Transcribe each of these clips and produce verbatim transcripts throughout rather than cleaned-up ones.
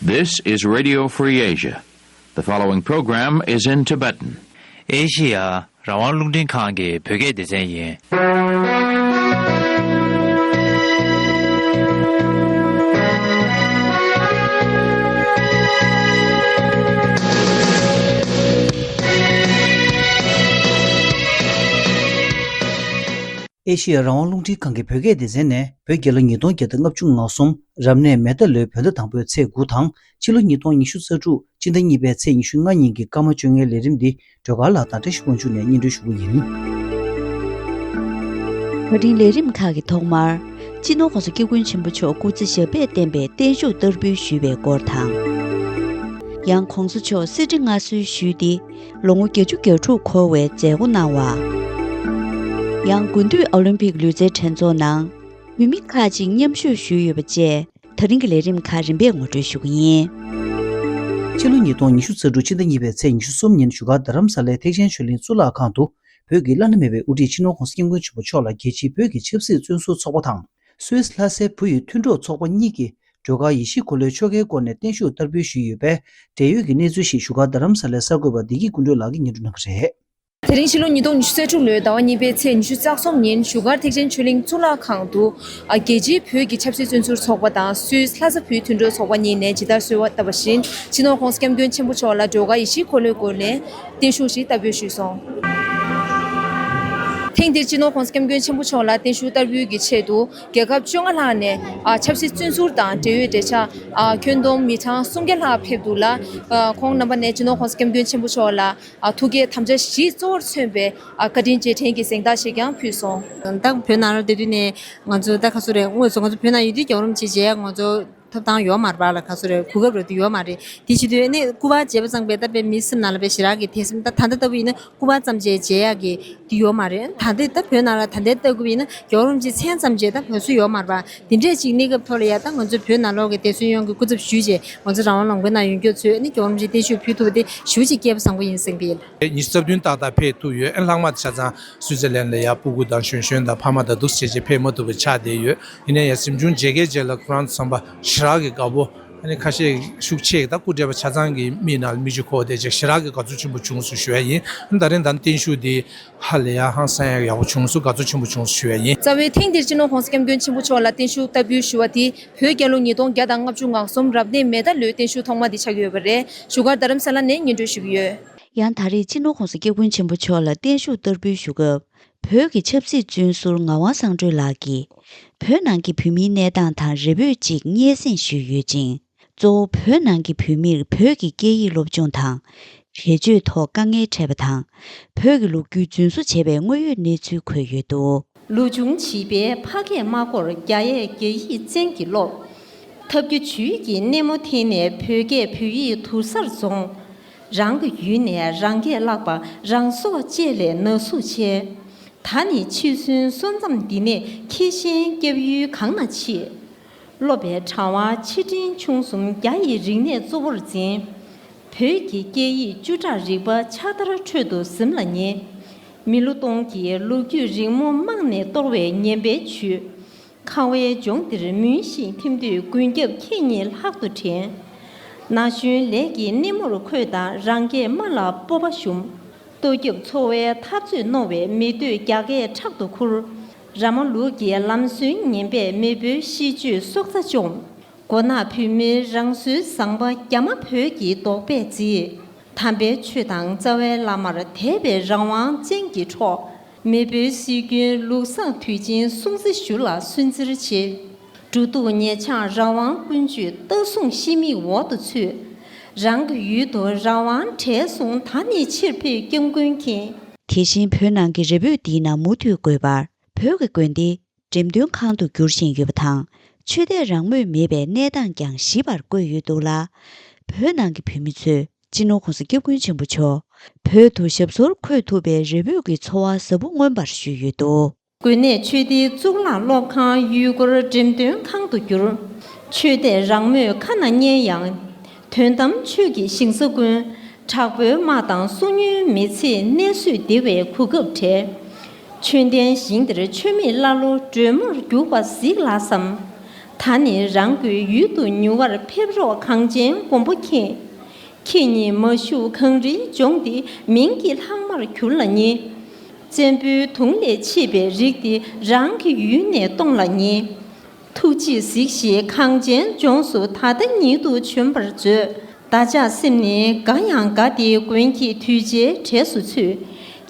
This is Radio Free Asia. The following program is in Tibetan. ཨེ་ཤི་ཡ་རང་དབང་རླུང་འཕྲིན་ཁང་གི་བོད་སྐད་སྡེ་ཚན་ཡིན། ཨེ་ཤི་ཡ་རང་དབང་རླུང་འཕྲིན་ཁང་གི་བོད་སྐད་སྡེ་ཚན་ནས་བོད་རྒྱལ་ལོ་ཉིས་སྟོང་བརྒྱ་དང་ལྔ་བཅུ་ང་གསུམ་རབ་གནས་མེ་རྟ་ལོའི་བོད་ཟླ་དང་པོའི་ཚེས་དགུ་དང་ཕྱི་ལོ་ཉིས་སྟོང་ཉི་ཤུ་རྩ་དྲུག་སྤྱི་ཟླ་གཉིས་པའི་ཚེས་ཉི་ཤུ་ལྔ་ཉིན་གྱི་སྐར་མ་བཅོ་ལྔའི་ལས་རིམ་འདི་སྒྲོལ་དཀར་ལགས་དང་བཀྲ་ཤིས་དབང་ཕྱུག་ནས་སྙན་སྒྲོན་ཞུ་གི་ཡིན། བར་དིང་ལས་རིམ་ཁག་གི་ཐོག་མར་སྤྱི་ནོར་༸གོང་ས་༸སྐྱབས་མགོན་ཆེན་པོ་མཆོག་སྐུ་ཚེ་ཞབས་པད་བརྟན་པའི་བརྟན་བཞུགས་བསྟར་འབུལ་ཞུས་པའི་སྐོར་དང་། ཡང་༸གོང་ས་མཆོག་གསེར་ཁྲི་མངའ་གསོལ་ཞུས་ཏེ། ལོ་ངོ་བརྒྱད་ཅུ་གྱ་དྲུག་འཁོར་བའི་མཛད་སྒོ་གནང་བ། ཡང་དགུན་དུས་ཨོ་ལིམ་པིག་ལུས་རྩལ་འགྲན་ཚོགས་ནང་བོད་མི་ཁག་ཅིག་མཉམ་ཞུགས་ཞུས་ཡོད་པ་བཅས། ད་རིང་གི་ལས་རིམ་ཁག་རིམ་པས་ངོ་སྤྲོད་ཞུ་གི་ཡིན། ཕྱི་ལོ་ཉིས་སྟོང་ཉི་ཤུ་རྩ་དྲུག་ཕྱི་ཟླ་གཉིས་པའི་ཚེས་ཉི་ཤུ་གསུམ་ཉིན་བཞུགས་སྒར་རྡ་རམ་ས་ལའི་ཐེག་ཆེན་ཆོས་གླིང་གཙུག་ལག་ཁང་དུ་བོད་ཀྱི་བླ་ན་མེད་པའི་དབུ་ཁྲིད་སྤྱི་ནོར་༸གོང་ས་༸སྐྱབས་མགོན་ཆེན་པོ་མཆོག་ལ་རྒྱལ་སྤྱིའི་བོད་ཀྱི་ཆབ་སྲིད་བཙོན་ཟུར་ཚོགས་པ་དང་། སུད་སི་ལྷ་སའི་བོད་ཡིག་མཐུན་གྲོགས་ཚོགས་པ་གཉིས་ཀྱིས་སྒྲོལ་དཀར་ཡེ་ཤེས་འཁོར་ལོའི་ཆོ་གའི་སྐོར་ནས་བརྟན་བཞུགས་བསྟར་འབུལ་ཞུས་ཡོད་པས། འབྲེལ་ཡོད་ཀྱི་གནས་ཚུལ་ཞིག་བཞུགས་སྒར་རྡ་རམ་ས་ལའི་གསར་འགོད་པ་བདེ་སྐྱིད་ཀུན་སྒྲོན་ལགས་ཀྱིས་སྙན་སྒྲོན་གནང་གི་རེད། དེ་རིང་ཕྱི་ལོ་ཉིས་སྟོང་ཉི་ཤུ་རྩ་དྲུག་ལོའི་ཟླ་བ་གཉིས་པའི་ཚེས་ཉི་ཤུ་རྩ་གསུམ་ཉིན་བཞུགས་སྒར་ཐེག་ཆེན་ཆོས་གླིང་གཙུག་ལག་ཁང་དུ། ཨ། རྒྱལ་སྤྱིའི་བོད་ཀྱི་ཆབ་སྲིད་བཙོན་ཟུར་ཚོགས་པ་དང་སུད་སི་ལྷ་ས་བོད་མཐུན་གྲོགས་ཚོགས་པ་གཉིས་ནས་ཇི་ལྟར་གསོལ་བ་བཏབ་པ་བཞིན། སྤྱི་ནོར་༸གོང་ས་༸སྐྱབས་མགོན་ཆེན་པོ་མཆོག་ལ་སྒྲོལ་དཀར་ཡེ་ཤེས་འཁོར་ལོའི་སྒོ་ནས་བརྟན་བཞུགས་ཤིག་བསྟར་འབུལ་ཞུས་སོང་། ཐེངས་འདིར་སྤྱི་ནོར་༸གོང་ས་༸སྐྱབས་མགོན་ཆེན་པོ་མཆོག་ལ་བརྟན་བཞུགས་བསྟར་འབུལ་གྱི་ཆེད་དུ་རྒྱལ་ཁབ་བཅོ་ལྔ་ལྷག་ནས། ཨ། ཆབ་སྲིད་བཙོན་ཟུར་དང་འབྲེལ་ཡོད་མགྲོན་ཁྱེར། ཨ། ཁྱོན་བསྡོམས་མི་གྲངས་སུམ་བརྒྱ་ལྷག་ཕེབས་འདུག་ལ། ཨ། ཁོང་རྣམ་པ་ནས་སྤྱི་ནོར་༸གོང་ས་༸སྐྱབས་མགོན་ཆེན་པོ་མཆོག་ལ། ཨ། ཐུགས་བསྐྱེད་དམ་བཅའ་བཞི་གཙོ་བོར་མཚོན་པའི། ཨ། བཀའ་དྲིན་རྗེས་དྲན་གྱི་གཟེངས་རྟགས་ཤིག་ཀྱང་ཕུལ་སོང་། ད་བོད་ནང་ལ་བསྡད་དུས་ནས་ང་ཚོ་ད་ག་ཚོད་རེད། དངོས་སུ་ང་ཚོ་བོད་ནང་ཡོད་དུས་རྒྱལ་བ་རིན་པོ་ཆེ་མཇལ་ཡག་ང་ཚོ་ཐོབ་ཐང་ཡོད་མ་རེད་པ་ལ། ག་ཚོད་རེད། གོ་སྐབས་རེད་དུ་ཡོད་མ་རེད། དེ་བྱེད་དུས་ནས་སྐུ་པར་མཇལ་བ་ཙམ་པས་ད་དཔེ་མི་སེམས་ནང་ལ་དཔེ་ཞེ་དྲག་གི་དད་སེམས། ད་ད་ལྟ་ལྟ་བུ་ཡིན་ན་སྐུ་པར་ཙམ་མཇལ་མཇལ་ཡག་གི་དེ་ཡོད་མ་རེད། ད་ལྟའི་ད་བོད་ནང་ལ་ད་ལྟའི་ལྟ་སྐབས་ཡིན་ན་རྒྱལ་བ་རིན་པོ་ཆེའི་མཚན་ཙམ་མཇལ་ད་ཕོད་ས་ཡོད་མ་རེད་པ། དེ་འདྲས་ཅིག་གནས་སྐབས་ཐོག་ལ་ཡ་ད་ང་ཚོ་བོད་ནང་ལོགས་ཀྱི་དད་སོན་ཡོངས་ཀྱི་སྐུ་ཚབ་ཞུས་རྗེས་ང་ཚོ་རང་དབང་ལུང་པའི་ནང་ཡོད་མཁན་ཚོས་ནི་རྒྱལ་བ་རིན་པོ་ཆེ་བརྟན་བཞུགས་ཕུལ་ཐུབ་པ་དེ་ཞེ་པོ་ཅིག་སྐལ་བ་བཟང་པོ་ཡིན་བསམ་གྱི་ཡིན། ཉི་ཤུ་རྩ་བདུན་ཏག་ཏག་ཕེབས་ཐུབ་ཡོད། ཨ། ལྷག་མ་དེ་ཆ་ཚང་སུའི་ཙི་ལན་ལ་ཡ་སྤུ་གུ་དང་གཞོན་གཞོན་དང་ཕ་མ་དང་འདུག་སེ་བྱས་བྱས་ཕེབས་མ་ཐུབ་པ་ཆགས་བསྡད་ཡོད། ཡིན་ན་ཡང་གཟིམ་ཆུང་མཇལ་ཁའི་རྗེས་ལ་ཁོ་རང་ཚོ་ཚང་མ་ཞེ་དྲག་གི་དགའ་པོ། ཨ་ནི་ཁ་ཤས་ཤུགས་ཆེ་ད་སྐུ་བགྲེས་པ་ཆ་ཚང་གི་མིག་ནང་ལ་མིག་ཆུ་འཁོར་བསྡད་བྱས་ཞེ་དྲག་གི་དགའ་ཚོར་ཆེན་པོ་བྱུང་སོང་ཞུ་ཡ་ཡིན། ཨ་ནི་ད་རིང་ད་བརྟན་བཞུགས་འདི་ཧ་ལས་ཡ་ཧང་སང་ཡ་ཡག་པོ་བྱུང་སོང་། དགའ་ཚོར་ཆེན་པོ་བྱུང་སོང་ཞུ་ཡ་ཡིན། རྩ་བའི་ཐེངས་འདིར་སྤྱི་ནོར་༸གོང་ས་༸སྐྱབས་མགོན་ཆེན་པོ་མཆོག་ལ་བརྟན་བཞུགས་བསྟར་འབུལ་ཞུ་བ་དེ་བོད་རྒྱལ་ལོ་ཉིས་སྟོང་བརྒྱ་དང་ལྔ་བཅུ་ང་གསུམ་རབ་གནས་མེ་རྟ་ལོའི་བརྟན་བཞུགས་ཐོག་མ་དེ་ཆགས་ཀྱི་ཡོད་པ་རེད། བཞུགས་སྒར་རྡ་རམ་ས་ལ་ནས་སྙན་སྒྲོན་ཞུ་གི་ཡོད། ཡང་ད་རེས་སྤྱི་ནོར་༸གོང་ས་༸སྐྱབས་མགོན་ཆེན་པོ་མཆོག་ལ་བརྟན་བཞུགས་བསྟར་འབུལ་ཞུ་སྐབས། བོད་ཀྱི་ཆབ་སྲིད་བཙོན་ཟུར་ངག་དབང་བསམ་གྲུབ་ལགས་ཀྱིས། བོད་ནང་གི་བོད་མིའི་གནས་སྟངས་དང་རེ་འབོད་ཅིག་སྙན་སེང་ཞུས་ཡོད་ཅིང་། གཙོ་བོ་བོད་ནང་གི་བོད་མིར་བོད་ཀྱི་སྐད་ཡིག་སློབ་སྦྱོང་དང་། བེད་སྤྱོད་ཐོག་དཀའ་ངལ་འཕྲད་པ་དང་། བོད་ཀྱི་ལོ་རྒྱུས་རྫུན་བཟོ་བྱས་པའི་དངོས་ཡོད་གནས་ཚུལ་འཁོད་ཡོད་འདུག། ལུགས་འབྱུང་བྱིས་པའི་ཕ་སྐད་མ་གོར་རྒྱ་ཡས་རྒྱ་ཡིག་བཙན་གྱིས་སློབ། ཐབས་སྐྱོ་བྱུས་ཀྱི་སྣེ་མོ་འཐེན་ནས་བོད་སྐད་བོད་ཡིག་དུར་སར་བཙོང་། རང་གི་ཡུལ་ནས་རང་སྐད་བརླག་པ་རང་སྲོག་བཅད་ལས་ན་ཟུག་ཆེ། ད་ནི་འཆི་གསོན་སོ་མཚམས་འདི་ནས་ཁྱི་ཤན་སྐྱབས་ཡུལ་གང་ན་མཆིས། སློབ་པའི་གྲྭ་བ་ཆེ་འབྲིང་ཆུང་གསུམ་རྒྱ་ཡི་རིག་གནས་གཙོ་བོར་འཛིན། བོད་ཀྱི་སྐད་ཡིག་བཅུ་ཕྲག་རིག་པ་ཕྱག་དར་ཁྲོད་དུ་གཟིམ་ལ་ཉེ། མི་ལོ་སྟོང་གི་ལོ་རྒྱུས་རིང་མོ་རྨང་ནས་གཏོར་བའི་ངན་པའི་ཇུས། ཁང་བའི་ལྗོངས་འདིར་མུན་ཞིང་ཐིམ་དུས་མགོན་སྐྱབས་ཁྱེད་ཉིད་ལྷག་ཏུ་དྲན། ན་གཞོན་ལས་ཀྱི་སྣེ་མོར་འཁོད་དང་རང་སྐད་སྨྲ་ལ་སྤོབས་པ་ཞུམ། ལྟོ་རྒྱབ་འཚོ་བའི་འཐབ་རྩོད་རྣོ་བས་མི་འདོད་རྒྱ་སྐད་ཁྲག་ཏུ་ཁུར། ར་མ་ལུག་གི་ལམ་སྲོལ་ངན་པས་མེས་པོའི་གཤིས་སྤྱོད་སྲོག་རྩ་བཅོམ། མགོ་ནག་བོད་མིའི་རང་སྲོལ་བཟང་པ་རྒྱ་མ་བོད་ཀྱི་རྡོག་པས་བརྫིས། དམ་པའི་ཆོས་དང་རྩ་བའི་བླ་མར་དད་པའི་རང་དབང་བཙན་གྱིས་འཕྲོག། མེས་པོའི་སྲོལ་རྒྱུན་ལུགས་བཟང་དུས་ཆེན་སྲུང་བརྩི་ཞུ་ལ་སུན་གཙེར་བྱེད། འགྲོ་འདུག་ཉལ་འཆང་རང་དབང་ཀུན་སྤྱོད་ལྟ་སྲུང་ཤི་མིག་འོག་ཏུ་ཚུད། རང་གི་ཡུལ་དུ་རང་དབང་བྲལ་སོང་། ད་ནི་ཕྱིར་ཕེབས་སྐྱབས་མགོན་མཁྱེན། དེ་བཞིན་བོད་ནང་གི་རེ་འབོད་འདིའི་ནང་མུ་མཐུད་འགོད་པར། བོད་ཀྱི་དགོན་སྡེ་འགྲེམས་སྟོན་ཁང་དུ་འགྱུར་བཞིན་ཡོད་པ་དང་། ཆོས་དད་རང་མོས་མེད་པའི་གནས་སྟངས་ཀྱང་ཞིབ་པར་བཀོད་ཡོད་འདུག་ལ། བོད་ནང་གི་བོད་མི་ཚོས་སྤྱི་ནོར་༸གོང་ས་༸སྐྱབས་མགོན་ཆེན་པོ་མཆོག་བོད་དུ་ཞབས་སོར་འཁོད་ཐུབ་པའི་རེ་འབོད་ཀྱི་ཚོར་བ་ཟབ་པོ་མངོན་པར་ཞུས་ཡོད་འདུག། དགོན་གནས་ཆོས་སྡེའི་གཙུག་ལག་སློབ་ཁང་ཡུལ་སྐོར་འགྲེམས་སྟོན་ཁང་དུ་གྱུར། ཆོས་དད་རང་མོས་ཁ་ན་སྙན་ཡང་། དོན་དམ་ཆོས་ཀྱི་ཞིང་ས་ཀུན། དྲག་པོའི་དམག་དང་སྲོག་ཉུལ་མི་ཚེ་གནས་བཟོད་བདེ་བའི་གོ་སྐབས་བྲལ། ཆོས་ལྡན་ཞིང་འདིར་ཆོས་མེད་ཀླ་ཀློ་སྒྲོན་མོར་རྒྱུག་པ་གཟིགས་ལགས་སམ། ད་ནི་རང་གི་ཡུལ་དུ་མྱུར་བར་ཕེབས་རོགས། གངས་ཅན་མགོན་པོ་མཁྱེན། ཁྱེད་ཉིད་མ་བཞུགས་གངས་རིའི་ལྗོངས་འདི་མིང་གི་ལྷག་མར་གྱུར་ལ་ཉེ། བཙན་པོའི་གདུང་ལས་མཆེད་པའི་རིགས་འདི་རང་གི་ཡུལ་ནས་སྟོངས་ལ་ཉེ། ཐུགས་རྗེས་གཟིགས་ཤིག་གངས་ཅན་ལྗོངས་སུ་ད་ལྟ་ཉིད་དུ་བྱོན་པར་མཛོད། བདག་ཅག་སེམས་ནི་དགའ་ཡང་དགའ་སྟེ་མགོན་ཁྱེད་གདུལ་བྱའི་གྲས་སུ་ཚུད།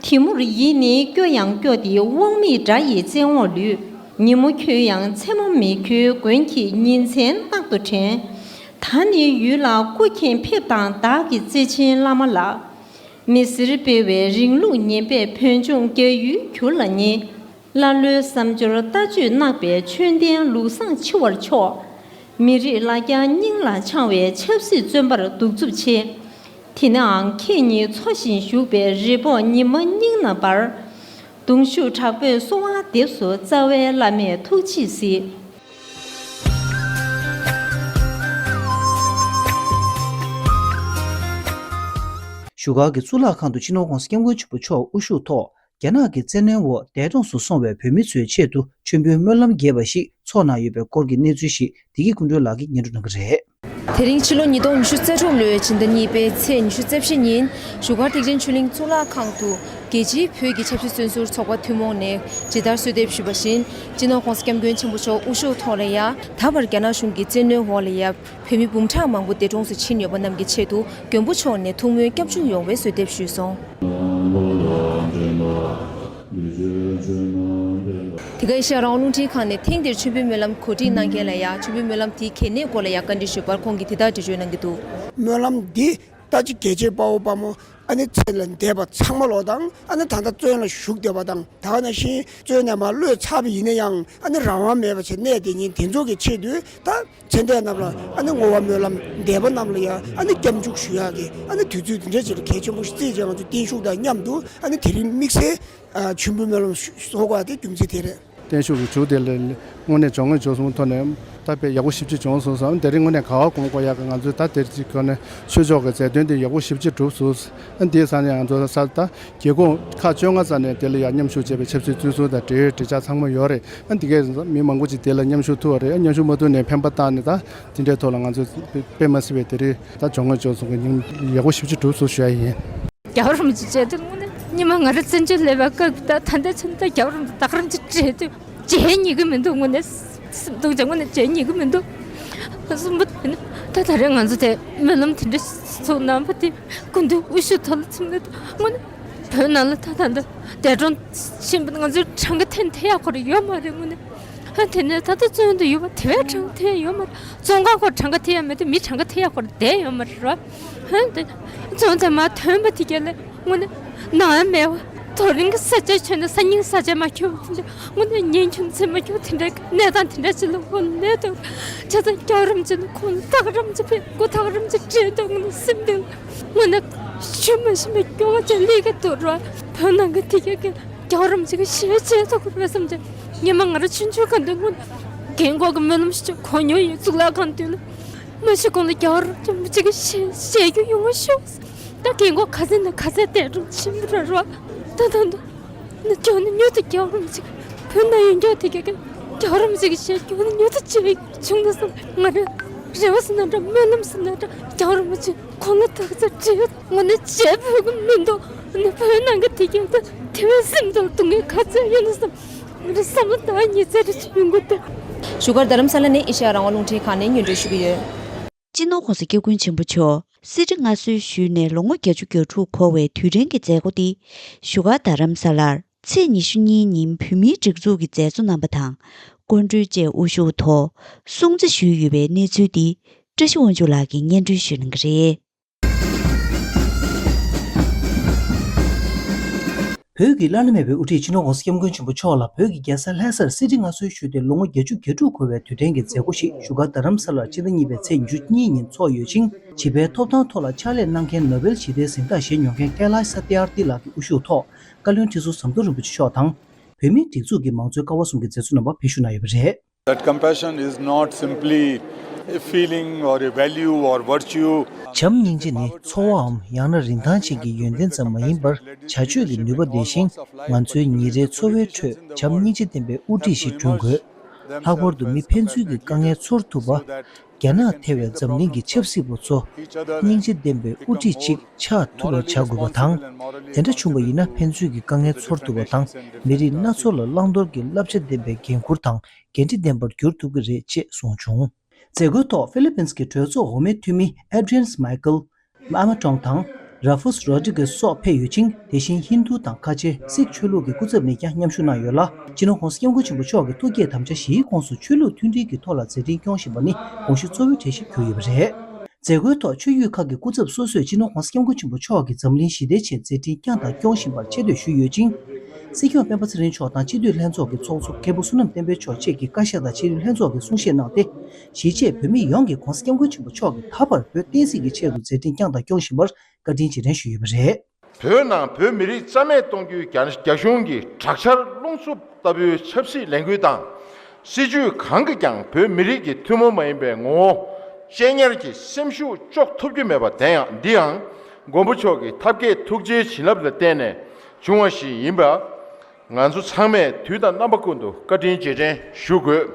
དེ་མུར་ཡིད་ནི་སྐྱོ་ཡང་སྐྱོ་སྟེ་དབང་མེད་དགྲ་ཡི་བཙན་འོག་ལུས། ཉིན་མོ་འཁྱོལ་ཡང་མཚན་མོ་མི་འཁྱོལ་མགོན་ཁྱེད་ཉིན་མཚན་རྟག་ཏུ་དྲན། ད་ནི་ཡུལ་ལ་སྐུ་མཁྱེན་ཕེབས་དང་བདག་གི་བརྩེ་ཆེན་བླ་མ་ལགས། མི་སེར་སྤེལ་བའི་རིང་ལུགས་ངན་པས་བོད་ལྗོངས་རྒྱ་ཡུལ་གྱུར་ལ་ཉེ། ཀླ་ཀློའི་བསམ་སྦྱོར་ལྟ་སྤྱོད་གནག་པའི་ཆོས་ལྡན་ལུགས་བཟང་འཆི་བར་ཕྱོགས། མི་རིགས་ལ་རྒྱ་སྙིང་ལ་འཆང་བའི་ཆབ་སྲིད་བཙོན་པར་གདུག་རྩུབ་ཆེ། དེ་ནའང་ཁྱེད་ཉིད་འཚོ་ཞིང་བཞུགས་པའི་རི་བོ་ཉི་མ་སྙིང་ན་འབར། གདུང་ཤུགས་དྲག་པོས་གསོལ་བ་འདེབས་སོ་རྩ་བའི་བླ་མས་ཐུགས་རྗེས་གཟིགས། བཞུགས་སྒར་གྱི་གཙུག་ལག་ཁང་དུ་སྤྱི་ནོར་༸གོང་ས་༸སྐྱབས་མགོན་ཆེན་པོ་མཆོག་དབུ་བཞུགས་ཐོག་རྒྱ་ནག་གི་བཙན་གནོན་འོག་འདས་གྲོངས་སུ་སོང་བའི་བོད་མི་ཚོའི་ཆེད་དུ་མཆོད་འབུལ་སྨོན་ལམ་རྒྱས་པ་ཞིག་འཚོགས་གནང་ཡོད་པའི་སྐོར་གྱི་གནས་ཚུལ་ཞིག་བདེ་སྐྱིད་ཀུན་སྒྲོན་ལགས་ཀྱིས་སྙན་སྒྲོན་གནང་གི་རེད། དེ་རིང་ཕྱི་ལོ་ཉིས་སྟོང་ཉི་ཤུ་རྩ་དྲུག་ལོའི་ཕྱི་ཟླ་གཉིས་པའི་ཚེས་ཉི་ཤུ་རྩ་བཞི་ཉིན་བཞུགས་སྒར་ཐེག་ཆེན་ཆོས་གླིང་གཙུག་ལག་ཁང་དུ་རྒྱལ་སྤྱིའི་བོད་ཀྱི་ཆབ་སྲིད་བཙོན་ཟུར་ཚོགས་པ་ཐུན་མོང་ནས་ཇི་ལྟར་གསོལ་འདེབས་ཞུས་པ་བཞིན་སྤྱི་ནོར་༸གོང་ས་༸སྐྱབས་མགོན་ཆེན་པོ་མཆོག་དབུ་བཞུགས་ཐོག་ལ་ཡ་ད་བར་རྒྱ་ནག་གཞུང་གི་བཙན་གནོན་འོག་ལ་ཡ་བོད་མི་འབུམ་ཕྲག་མང་པོ་འདས་གྲོངས་སུ་ཕྱིན་ཡོད་པ་རྣམས་ཀྱི་ཆེད་དུ་མགོན་པོ་མཆོག་ནས་ཐུགས་སྨོན་སྐྱབས་འཇུག་ཡོང་བའི་གསོལ་འདེབས་ཞུས་སོང་། དེ་ག་ཨེ་ཤ་ཡ་རང་དབང་རླུང་འཕྲིན་ཁང་ནས་ཐེངས་འདིར་མཆོད་འབུལ་སྨོན་ལམ་གོ་སྒྲིག་གནང་མཁན་ལ་ཡང་མཆོད་འབུལ་སྨོན་ལམ་དེའི་གལ་གནད་སྐོར་ལ་ཡང་བཀའ་འདྲི་ཞུས་པར་ཁོང་གིས་དེ་ལྟར་འགྲེལ་བརྗོད་གནང་གི་འདུག། སྨོན་ལམ་འདི་ལྟ་ཅི་གལ་ཆེ་དཔའ་བོ་དཔའ་མོ་ཨ་ནི་ཚེ་ལས་འདས་པ་ཚང་མ་ལོ་དང་ཨ་ནི་ད་ལྟ་བཙོན་ལ་བཞུགས་བསྡད་པ་དང་ད་ག་ནང་བཞིན་བཙོན་ནས་མར་གློད་ཚར་བ་ཡིན་ན་ཡང་ཨ་ནི་རང་དབང་མེད་པ་བྱས་གནས་བསྡད་མཁན་དེ་ཚོ་གི་ཆེད་དུ་ད། ཚེ་འདས་རྣམས་ལ་ཨ་ནི་བསྔོ་བ་སྨོན་ལམ་འདས་པ་རྣམས་ལ་ཡང་ཨ་ནི་སྐྱབས་འཇུག་ཞུ་ཡག་གི་ཨ་ནི་དུས་ཚོད་འདི་འདྲ་ཅིག་ལ་གལ་ཆེན་པོ་ཞིག་བརྩིས་བྱས་ང་ཚོ་བརྟན་བཞུགས་དང་མཉམ་དུ་ཨ་ནི་དེ་རིང་དམིགས་བསལ་ཨ་མཆོད་འབུལ་སྨོན་ལམ་ཞུ་ཞུ་དགོས་པ་དེ་རྒྱུ་མཚན་དེ་རེད། བརྟན་བཞུགས་ཀྱི་མཇུག་དེ་ལ་དངོས་གནས་སྦྱོར་དངོས་འབྱོར་གསུམ་ཐོག་ནས་ད་དཔེ་ཡག་པོ་ཞེ་པོ་ཅིག་བྱུང་སོང་བསམ། དེ་རིང་དངོས་གནས་ག་བ་གོམ་གོ་ཡག་གི་ང་ཚོས་ད་དེ་རིང་ཅིག་གོ་ནས་ཆོས་ཕྱོགས་ཀྱི་མཛད་དོན་དེ་ཡག་པོ་ཞེ་པོ་ཅིག་གྲུབ་སོང་། ཨ་འདིའི་ས་ནས་ང་ཚོ་ས་ད། རྒྱལ་ཁོངས་ཁག་བཅོ་ལྔ་ཙམ་ནས་དེ་ལ་ཡང་མཉམ་ཞུགས་བྱས་པའི་ཆབ་སྲིད་བཙོན་ཟུར་དང་འབྲེལ་ཡོད་འབྲེལ་ཆགས་ཚང་མ་ཡོད་རེད། ཨ་འདི་གས་མི་མང་པོ་ཅིག་དེ་ལ་མཉམ་ཞུགས་ཐུབ་པ་རེད། ཨ་མཉམ་ཞུགས་མ་ཐུབ་ནས་ཕན་པ་བཏང་ནས་ད་དེ་འདྲའི་ཐོག་ལ་ང་ཚོ་དཔེ་མ་སྲིད་པའི་དེ་རིང་ད་སྦྱོར་དངོས་འབྱོར་ཚོགས་ཀྱི་ཉིན་ཡག་པོ་ཞེ་པོ་ཅིག་གྲུབ་སོང་ཞུ་ཡ་ཡིན། རྒྱལ་བ་རིན་པོ་ཆེ་མཇལ་དུས་དངོས་གནས་སྔོན་མ་ང་རང་བཙན་བྱོལ་སླེབས་པའི་སྐབས་ད་ད་ལྟའི་ཆ་ནས་ད་རྒྱལ་བ་རིན་པོ་ཆེ་ད་ག་རང་ཅིག་མཇལ་དུས་མཇལ་ཉན་གི་མི་འདུག། དངོས་གནས་སེམས་སྡུག་ཅིང་དངོས་གནས་མཇལ་ཉན་གི་མི་འདུག། གསུམ་པ་དེ་ནི་ད་ད་རེས་ང་ཚོ་དེ་སྨོན་ལམ་དེ་འདྲ་ཚོགས་གནང་བ་དེ་སྐུ་མདུན་དབུ་བཞུགས་ཐོག་ལ་ཚིམ་ནས་དངོས་གནས། བོད་ནང་ལ་ད་ད་འདི་འདས་གྲོངས་ཕྱིན་པ་ང་ཚོའི་གྲངས་ཀ་འཐེན་ཐེ་ཡག་ཁོ་ར་ཡོད་མ་རེད་དངོས་གནས། ཨ་དེ་ནས་ད་ལྟ་བཙོན་དུ་ཡོད་པ་དེ་བས་གྲངས་ཀ་འཐེན་ཡག་ཡོད་མ་རེད། བཙོན་ཁང་ཁོ་གྲངས་ཀ་འཐེན་ཡག་མེད་དུས་མི་གྲངས་ཀ་འཐེན་ཡག་ཁོ་ར་བསྡད་ཡོད་མ་རེད་ར། ཨ་དེ་བཙོན་དེ་མ་ཐོན་པ་དེ་ག་ལས་དངོས་གནས་ནང་ཡང་མེད་པ་དོ་རིང་གི་ས་ཆ་ཆོད་ནས་སང་ཉིན་ས་ཆ་མ་འཁྱོལ་བ་དེ་འདྲ་དངོས་གནས་ཉིན་རྒྱུན་ཚེ་མ་འཁྱོལ་དེ་འདྲའི་གནས་སྟངས་དེ་འདྲ་ཅིག་ལ་ཁོ་ལས་དང་ཆ་ཚང་རྒྱལ་བ་རིན་པོ་ཆེ་ནི་ཁོང་ཐག་རིང་ཅིག་ཕེབས་སྒོ་ཐག་རིང་ཅིག་བྲལ་དང་དངོས་གནས་སེམས་གཏིང་ལ། དངོས་གནས་ཞུ་མ་ཤེས་པའི་སྐྱོ་བ་ཅན་ལས་ཀ་འདུག་ར། བོད་ནང་གི་དེ་ག་གི་རྒྱལ་བ་རིན་པོ་ཆེ་གི་ཞལ་མཇལ་ཐུབ་དགོས་རེད་བསམ་བྱས། ཉི་མ་ང་རང་ཆུང་ཆུང་ག་འདུག་སྔོན་རྒན་གོག་གི་སྨོན་ལམ་ཞིག་གོ་མྱོང་ཡོད། གཙུག་ལག་ཁང་དུས་ལ་མ་ཤི་གོང་ལ་རྒྱལ་བ་རིན་པོ་ཆེ་གི་ཞལ་མཇལ་རྒྱུ་ཡོང་བ་ཤོག། ད་རྒན་གོག་ག་ཚོད་ནས་ག་ཚོད་འདས་གྲོངས་ཕྱིན་པ་རེད་ར། ད་ད་འདུག་ནི་མགྱོགས་ནས་མྱུར་དུ་རྒྱལ་བ་རིན་པོ་ཆེ་བོད་ནང་ཡོང་རྒྱུ་དེ་ག་གི་རྒྱལ་བ་རིན་པོ་ཆེ་གི་ཞལ་མགྱོགས་ནས་མྱུར་དུ་མཇལ་བྱུང་ན་བསམ། ང་རང་རེ་བ་ཟེར་ན་འདྲ་སྨོན་ལམ་ཟེར་ན་འདྲ་རྒྱལ་བ་རིན་པོ་ཆེ། ཁོང་ལ་ཐུགས་རྗེ་ཆེ། དངོས་གནས་བརྗེད་ཕོད་ཀྱི་མི་འདུག། ནི་བོད་ནང་གི་དེ་རྒྱུན་དུ་དེ་བས་སེམས་དང་སྡུག་བསྔལ་ག་ཚོད་ཡོད་ན་བསམ། ང་རའི་བསམ་བློ་ད་ཉི་ཚེ་རེ་ཅིག་ཡོང་གི་འདུག། བཞུགས་སྒར་རྡ་རམ་ས་ལ་ནས་ཨེ་ཤ་ཡ་རང་དབང་རླུང་འཕྲིན་ཁང་ནས་སྙན་སྒྲོན་ཞུ་གི་ཡོད། སྤྱི་ནོར་༸གོང་ས་༸སྐྱབས་མགོན་ཆེན་པོ་མཆོག་གསེར་ཁྲི་མངའ་གསོལ་ཞུས་ནས་ལོ་ངོ་བརྒྱད་ཅུ་གྱ་དྲུག་འཁོར་བའི་དུས་དྲན་གྱི་མཛད་སྒོ་འདི་བཞུགས་སྒར་རྡ་རམ་ས་ལར་ཚེས་ཉི་ཤུ་གཉིས་ཉིན་བོད་མིའི་སྒྲིག་འཛུགས་ཀྱི་མཛད་གཙོ་རྣམ་པ་དང་སྐུ་མགྲོན་བཅས་དབུ་བཞུགས་ཐོག་སྲུང་བརྩི་ཞུས་ཡོད་པའི་གནས་ཚུལ་འདི་བཀྲ་ཤིས་དབང་ཕྱུག་ལགས་ཀྱིས་སྙན་སྒྲོན་ཞུ་གནང་གི་རེད། བོད་ཀྱི་བླ་ན་མེད་པའི་དབུ་ཁྲིད་སྤྱི་ནོར་༸གོང་ས་༸སྐྱབས་མགོན་ཆེན་པོ་མཆོག་ལ་བོད་ཀྱི་རྒྱལ་ས་ལྷ་སར་གསེར་ཁྲི་མངའ་གསོལ་ཞུས་ཏེ་ལོ་ངོ་བརྒྱད་ཅུ་གྱ་དྲུག་འཁོར་བའི་དུས་དྲན་གྱི་མཛད་སྒོ་ཞིག་བཞུགས་སྒར་རྡ་རམ་ས་ལར་སྤྱི་ཟླ་གཉིས་པའི་ཚེས་ཉི་ཤུ་གཉིས་ཉིན་འཚོགས་ཡོད་ཅིང་། བྱིས་པའི་ཐོབ་ཐང་ཐོག་ལ་ཕྱག་ལས་གནང་མཁན་ནོ་བེལ་ཞི་བདེའི་གཟེངས་རྟགས་བཞེས་མྱོང་མཁན་ཀེ་ལཱཤ་སཏྱ་ཨར་ཏི་ལགས་ཀྱི་དབུ་བཞུགས་ཐོག་བཀའ་བློན་ཁྲི་ཟུར་ཟམ་གདོང་རིན་པོ་ཆེ་མཆོག་དང་། བོད་མིའི་སྒྲིག་འཛུགས་ཀྱི་མང་གཙོའི་ཀ་བ་གསུམ་གྱི་མཛད་གཙོ་རྣམ་པ་ཕེབས་བཞུགས་གནང་ཡོད་པ་རེད། That compassion is not simply a feeling or a value or virtue. བྱམས་སྙིང་རྗེ་ནི་འཚོ་བའམ་ཡང་ན་རིན་ཐང་ཅན་གྱི་ཡོན་ཏན་ཙམ་མ་ཡིན་པར་བྱ་སྤྱོད་ཀྱི་ནུས་པ་ལྡན་ཞིང་། ང་ཚོའི་ཉིན་རེའི་འཚོ་བའི་ཁྲོད་བྱམས་སྙིང་རྗེ་ལྡན་པའི་དབུ་ཁྲིད་ཞིག་བསྐྲུན་དགོས། ལྷག་པར་དུ་མི་ཕན་ཚུན་གྱི་དཀའ་ངལ་ཚོར་ཐུབ་པ། རྒྱ་ནག་ཐེ་བའི་འཛམ་གླིང་གི་ཆབ་སྲིད་པ་ཚོ་སྙིང་རྗེ་ལྡན་པའི་དབུ་ཁྲིད་ཅིག་ཆགས་ཐུབ་པ་བྱ་དགོས་པ་དང་། དེ་འདྲ་བྱུང་བ་ཡིན་ན་ཕན་ཚུན་གྱི་དཀའ་ངལ་ཚོར་ཐུབ་པ་དང་། མི་རིགས་སྣ་ཚོགས་ལ་བླང་དོར་གྱི་བསླབ་བྱ་ལྡན་པའི་འགན་འཁུར་དང་འགན་འཁྲི་ལྡན་པར་འགྱུར་ཐུབ་ཀྱི་རེད་ཅེས་གསུངས་བྱུང་། མཛད་སྒོའི་ཐོག་ཧྥི་ལི་པིན་གྱི་གྲོས་ཚོགས་འོག་མའི་འཐུས་མི་ཨེ་ཌི་རི་ཡན་མའི་ཀལ། ཨ་མ་ཀྲོང་དང་། ར་ཧྥུས་རོ་ཌི་གེ་སོགས་ཕེབས་ཡོད་ཅིང་། དེ་བཞིན་ཧིན་རྡུ་དང་ཁ་ཆེ་སིག་ཆོས་ལུགས་ཀྱི་སྐུ་ཚབ་ནས་ཀྱང་མཉམ་ཞུགས་གནང་ཡོད་ལ། སྤྱི་ནོར་༸གོང་ས་༸སྐྱབས་མགོན་ཆེན་པོ་མཆོག་གི་ཐུགས་བསྐྱེད་དམ་བཅའ་བཞིའི་ཁོངས་སུ་ཆོས་ལུགས་མཐུན་སྒྲིལ་གྱི་ཐོག་ལ་མཛད་འཕྲིན་སྐྱོང་བཞིན་པ་ནི་དགོངས་གཞི་གཙོ་བོའི་གྲས་ཤིག་གྱུར་ཡོད་པ་རེད། མཛད་སྒོའི་ཐོག་ཆོས་བརྒྱུད་ཁག་གི་སྐུ་ཚབ་སོ་སོས་སྤྱི་ནོར་༸གོང་ས་༸སྐྱབས་མགོན་ཆེན་པོ་མཆོག་གིས་འཛམ་གླིང་ཞི་བདེའི་ཆེད་མཛད་འཕྲིན་བསྐྱངས་དང་སྐྱོང་བཞིན་པར་ཆེ་བསྟོད་ཞུས་ཡོད་ཅིང་། སྲིད་སྐྱོང་སྤེན་པ་ཚེ་རིང་མཆོག་དང་སྤྱི་འཐུས་ལྷན་ཚོགས་ཀྱི་ཚོགས་གཙོ་མཁན་པོ་བསོད་ནམས་བསྟན་འཕེལ་མཆོག་བཅས་ཀྱིས་བཀའ་ཤག་དང་སྤྱི་འཐུས་ལྷན་ཚོགས་ཀྱིས་གསུང་བཤད་གནང་སྟེ། གཞིས་བྱེས་བོད་མི་ཡོངས་ཀྱིས་༸གོང་ས་༸སྐྱབས་མགོན་ཆེན་པོ་མཆོག་གིས་ད་བར་བོད་བསྟན་སྲིད་ཀྱི་ཆེད་དུ་མཛད་འཕྲིན་བསྐྱངས་དང་སྐྱོང་བཞིན་པར་བཀའ་དྲིན་རྗེས་དྲན་ཞུས་ཡོད་པ་རེད། བོད་ནང་བོད་མི་རིགས་རྩ་མེད་གཏོང་རྒྱུའི་རྒྱ་རྒྱ་གཞུང་གི་དྲག་ཆར་རླུང་འཚུབ་ལྟ་བུའི་ཆབ་སྲིད་ལས་འགུལ་དང་། སྲིད་བྱུས་གང་གིས་ཀྱང་བོད་མི་རིགས་ཀྱི་ཐུན་མོང་མ་ཡིན་པའི་ངོ་བོ་གཅེས་ཉར་གྱི་སེམས་ཤུགས་གཅོག་ཐུབ་ཀྱི་མེད་པ་དེ་ཡང་འདི་ཡང་མགོན་པོ་མཆོག་གི་ཐབས་མཁས་ཐུགས་རྗེའི་བྱིན་རླབས་ལ་བརྟེན་ནས་བྱུང་བ་ཞིག་ཡིན་པ། ང་ཚོ་ཚང་མས་དུས་དང་རྣམ་པ་ཀུན་ཏུ་བཀའ་དྲིན་རྗེས་དྲན་ཞུ་དགོས།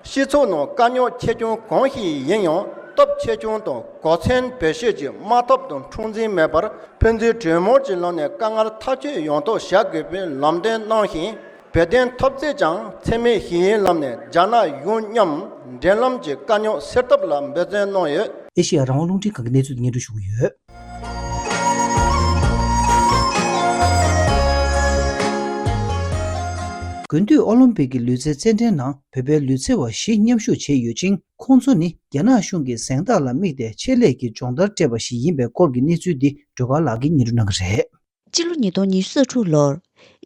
སྤྱི་ཚོགས་ནང་དཀའ་རྙོག་ཆེ་ཆུང་གང་ཞིག་ཡིན་ཡང་སྟོབས་ཆེ་ཆུང་དང་གོ་མཚོན་བེད་སྤྱོད་ཀྱིས་དམག་འཐབ་དང་འཁྲུག་འཛིང་མེད་པར་ཕན་ཚུན་གྲོས་མོལ་གྱི་ལམ་ནས་དཀའ་ངལ་ཐག་གཅོད་ཡོང་ཐབས་བྱ་དགོས་པའི་ལམ་སྟོན་གནང་ཞིང་། བོད་དོན་འཐབ་རྩོད་ཀྱང་འཚེ་མེད་ཞི་བའི་ལམ་ནས་རྒྱ་ནག་གཞུང་མཉམ་འབྲེལ་ལམ་གྱི་དཀའ་རྙོག་སེལ་ཐབས་ལ་འབད་བརྩོན་གནང་ཡོད། ཨེ་ཤེ་ཡ་རང་དབང་རླུང་འཕྲིན་ཁང་གི་གནས་ཚུལ་སྙན་སྒྲོན་ཞུ་གི་ཡོད། དགུན་དུས་ཨོ་ལིམ་པིག་གི་ལུས་རྩལ་རྩེད་འགྲན་ནང་བོད་པའི་ལུས་རྩལ་བ་བཞི་མཉམ་ཞུགས་བྱས་ཡོད་ཅིང་། ཁོང་ཚོ་ནི་རྒྱ་ནག་གཞུང་གི་གཟེངས་རྟགས་ལ་དམིགས་ཏེ་ཆེད་ལས་ཀྱི་སྦྱོང་བརྡར་སྤྲད་པ་ཞིག་ཡིན་པའི་སྐོར་གྱི་གནས་ཚུལ་འདི་སྒྲོལ་དཀར་ལགས་ཀྱིས་སྙན་སྒྲོན་གནང་གི་རེད། སྤྱི་ལོ་ཉིས་སྟོང་ཉི་ཤུ་རྩ་དྲུག་ལོར་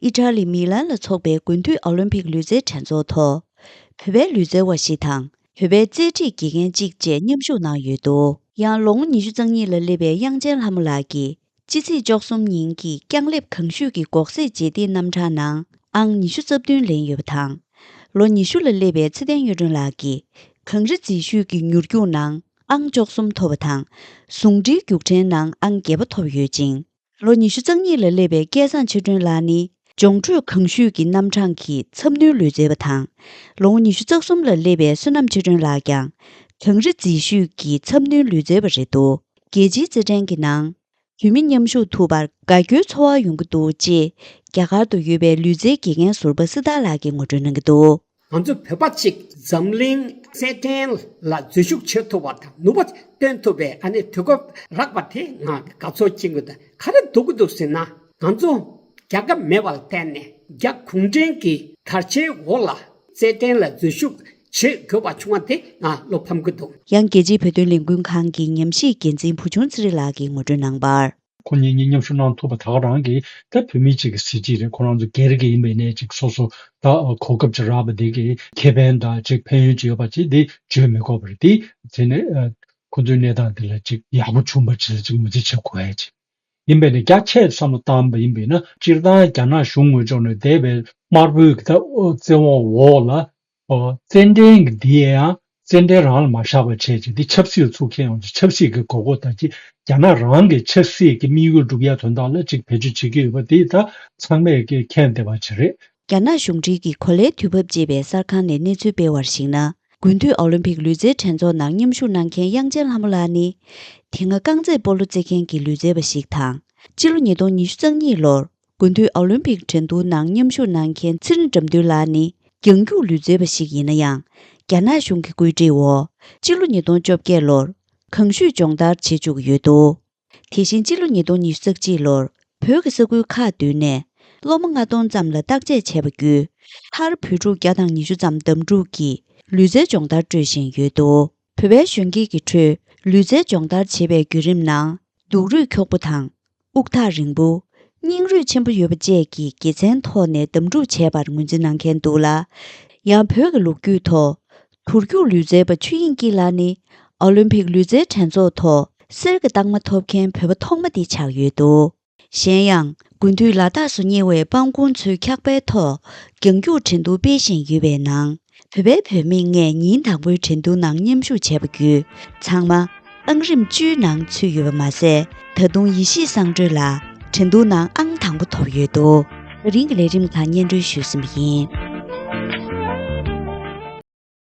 ཨི་ཊ་ལི་མི་ལན་ལ་འཚོགས་པའི་དགུན་དུས་ཨོ་ལིམ་པིག་ལུས་རྩལ་འགྲན་ཚོགས་ཐོག་བོད་པའི་ལུས་རྩལ་བ་བཞི་དང་། བོད་པའི་རྩེད་འགྲན་དགེ་རྒན་གཅིག་བཅས་མཉམ་ཞུགས་གནང་ཡོད་འདུག། ཡང་ལོ་ངོ་ཉི་ཤུ་རྩ་གཉིས་ལ་སླེབས་པའི་དབྱངས་ཅན་ལྷ་མོ་ལགས་ཀྱིས་སྤྱི་ཚེས་བཅུ་གསུམ་ཉིན་གྱི་རྐྱང་ལེབ་གངས་ཤུད་ཀྱི་འགོག་སྲེད་བྱེད་གཏེ་རྣམ་གྲངས་ནང་ཨང་ཉི་ཤུ་རྩ་བདུན་ལེན་ཡོད་པ་དང་། ལོ་ཉི་ཤུ་ལ་སླེབས་པའི་ཚེ་བརྟན་གཡུ་སྒྲོན་ལགས་ཀྱིས་གངས་རི་རྫིས་ཤུད་ཀྱི་མྱུར་མགྱོགས་ནང་ཨང་བཅུ་གསུམ་ཐོབ་པ་དང་། ཟུང་འབྲེལ་རྒྱུགས་འཕྲིན་ནང་ཨང་བརྒྱད་པ་ཐོབ་ཡོད་ཅིང་། ལོ་ཉི་ཤུ་རྩ་གཉིས་ལ་སླེབས་པའི་སྐལ་བཟང་ཆོས་སྒྲོན་ལགས་ནི་འབྱུང་འཕྲོད་གངས་ཤུད་ཀྱི་རྣམ་གྲངས་ཀྱི་འཚབ་སྣོན་ལུས་རྩལ་བ་དང་། ལོ་ངོ་ཉི་ཤུ་རྩ་གསུམ་ལ་སླེབས་པའི་བསོད་ནམས་ཆོས་སྒྲོན་ལགས་ཀྱང་གངས་རི་རྫིས་ཤུད་ཀྱི་འཚབ་སྣོན་ལུས་རྩལ་བ་རེད་འདུག། རྒྱལ་སྤྱིའི་རྩེད་འགྲན་གྱི་ནང་བོད་མི་མཉམ་ཞུགས་ཐུབ་པར་དགའ་སྐྱོའི་ཚོར་བ་ཡོང་གི་འདུག་ཅེས་རྒྱ་གར་དུ་ཡོད་པའི་ལུས་རྩལ་དགེ་རྒན་ཟུར་པ་སི་ཏཱ་ལགས་ཀྱིས་ངོ་སྤྲོད་གནང་གི་འདུག། ང་ཚོ་བོད་པ་གཅིག་འཛམ་གླིང་རྩེད་འགྲན་ལ་འཛུལ་ཞུགས་བྱེད་ཐུབ་པ་དང་ནུས་པ་བཏོན་ཐུབ་པའི་ཨ་ནི་དུས་སྐབས་རག་པ་དེ་ང་དགའ་ཚོར་སྐྱེ་གི་འདུག། ག་རེ་སྡུག་གི་འདུག་ཟེར་ན། ང་ཚོ་རྒྱལ་ཁབ་མེད་པ་ལ་བརྟེན་ནས་རྒྱ་གུང་ཁྲན་གྱི་དར་ཆའི་འོག་ལ་རྩེད་འགྲན་ལ་འཛུལ་ཞུགས་བྱེད་དགོས་པ་བྱུང་བ་དེ་ང་བློ་ཕམ་གི་འདུག། ཡང་རྒྱལ་སྤྱིའི་བོད་དོན་ལས་འགུལ་ཁང་གི་ཉམས་ཞིབ་འགན་འཛིན་བུ་ཆུང་ཚེ་རིང་ལགས་ཀྱིས་ངོ་སྤྲོད་གནང་བར། ཁོ་གཉིས་གཉིས་མཉམ་ཞུགས་གནང་ཐུབ་པ་ད་ག་རང་གི་ད་བོད་མི་གཅིག་གི་གཟི་བརྗིད་རེད། ཁོ་རང་ཚོ་སྒེར་གྱི་ཡིན་པའི་ནས་ཅིག་སོ་སོ་ད་གོ་སྐབས་ཅིག་རག་པ་འདི་གི་ཁེ་ཕན་དང་ཅིག་ཕན་ཡོན་ཅིག་ཡོད་པ་ཅིག་འདི་བརྗོད་མི་དགོས་པ་རེད། དེ་དེ་ནས་ཁོ་ཚོའི་གནས་སྟངས་འདི་ལ་ཅིག་ཡག་པོ་བྱུང་པ་ཅིག་ལ་ཅིག་ངོས་འཛིན་བྱེད་དགོས་ཡ་ཅིག་ཡིན་པས་ནས་རྒྱ་ཆེ་བསམ་བློ་བཏང་པ་ཡིན་པས་ན། སྤྱིར་བཏང་རྒྱ་ནག་གཞུང་ངོས་ཕྱོགས་ནས་འདས་པའི་དམར་པོའི་གི་ད་བཙན་དབང་འོག་ལ་ཨོ་རྩེད་འགྲན་གྱི་འདི་ཡང་རྩེད་འགྲན་རང་ལ་མ་བཞག་པ་བྱས་ཅིག་འདི་ཆབ་སྲིད་ལ་ཚུགས་མཁན་ཡོང་ཅིག་ཆབ་སྲིད་ཀྱི་དགོས་མཁོ་དང་ཅིག་རྒྱ་ནག་རང་གི་ཆབ་སྲིད་ཀྱི་དམིགས་ཡུལ་སྒྲུབ་ཡ་དོན་དག་ལ་ཅིག་བེད་སྤྱོད་བྱེད་ཀྱི་ཡོད་པ་འདི་ད་ཚང་མས་ཀྱི་མཁྱེན་བསྡད་པ་ཅིག་རེད། རྒྱ་ནག་གཞུང་འབྲེལ་གྱི་གོ་ལའི་དུས་བབ་ཅེས་པའི་གསར་ཁང་ནས་གནས་ཚུལ་སྤེལ་བར་གཞིགས་ན། དགུན་དུས་ཨོ་ལིམ་པིག་ལུས་རྩལ་འགྲན་ཚོགས་ནང་མཉམ་ཞུགས་གནང་མཁན་དབྱངས་ཅན་ལྷ་མོ་ལགས་ནི། དེ་སྔ་རྐང་རྩེད་སྤོ་ལོ་རྩེད་མཁན་གྱི་ལུས་རྩལ་བ་ཞིག་དང་། སྤྱི་ལོ་ཉིས་སྟོང་ཉི་ཤུ་རྩ་གཉིས་ལོར་དགུན་དུས་ཨོ་ལིམ་པིག་འགྲན་བསྡུར་ནང་མཉམ་ཞུགས་གནང་མཁན་ཚེ་རིང་དགྲ་འདུལ་ལགས་ནི་རྒྱང་རྒྱུག་ལུས་རྩལ་བ་ཞིག་ཡིན་ན་ཡང་། རྒྱ་ནག་གཞུང་གི་བཀོད་སྒྲིག་འོག་སྤྱི་ལོ་ཉིས་སྟོང་བཅོ་བརྒྱད་ལོར་གངས་ཤུད་སྦྱོང་བརྡར་བྱེད་བཅུག་ཡོད་འདུག། དེ་བཞིན་སྤྱི་ལོ་ཉིས་སྟོང་ཉི་ཤུ་རྩ་གཅིག་ལོར་བོད་ཀྱི་ས་ཁུལ་ཁག་བདུན་ནས་སློབ་མ་ལྔ་སྟོང་ཙམ་ལ་བརྟག་དཔྱད་བྱས་པ་བརྒྱུད། མཐར་བོད་ཕྲུག་བརྒྱ་དང་ཉི་ཤུ་ཙམ་འདེམས་སྒྲུག་གིས་ལུས་རྩལ་སྦྱོང་བརྡར་སྤྲོད་བཞིན་ཡོད་འདུག། བོད་པའི་གཞོན་སྐྱེས་ཀྱི་ཁྲོད་ལུས་རྩལ་སྦྱོང་བརྡར་བྱེད་པའི་བརྒྱུད་རིམ་ནང་སྡུག་རུས་འཁྱོག་པོ་དང་། དབུགས་ཐག་རིང་པོ། སྙིང་རུས་ཆེན་པོ་ཡོད་པ་བཅས་ཀྱི་དགེ་མཚན་ཐོག་ནས་འདེམས་སྒྲུག་བྱས་པར་ངོས་འཛིན་གནང་མཁན་འདུག་ལ། ཡང་བོད་ཀྱི་ལོ་རྒྱུས་ཐོག་དུར་རྒྱུག་ལུས་རྩལ་བ་ཆོས་དབྱིངས་སྐྱིད་ལགས་ནི་ཨོ་ལིམ་པིག་ལུས་རྩལ་འགྲན་ཚོགས་ཐོག་གསེར་གྱི་རྟགས་མ་ཐོབ་མཁན་བོད་པ་ཐོག་མ་དེ་ཆགས་ཡོད་འདུག། གཞན་ཡང་དགུན་དུས་ལ་དྭགས་སུ་གཉེར་བའི་སྤང་གོང་མཚོའི་འཁྱགས་པའི་ཐོག་རྒྱང་རྒྱུག་འགྲན་བསྡུར་སྤེལ་བཞིན་ཡོད་པའི་ནང་། བོད་པའི་བུད་མེད་ལྔས་ཉིན་དང་པོའི་འགྲན་བསྡུར་ནང་མཉམ་ཞུགས་བྱས་པ་བརྒྱུད། ཚང་མ་ཨང་རིམ་བཅུའི་ནང་ཚུད་ཡོད་པ་མ་ཟད། ད་དུང་ཡེ་ཤེས་བསང་གྲོས་ལགས་འགྲན་བསྡུར་ནང་ཨང་དང་པོ་ཐོབ་ཡོད་འདུག། ད་རིང་གི་ལས་རིམ་ཁག་སྙན་སྒྲོན་ཞུས་ཟིན་པ་ཡིན།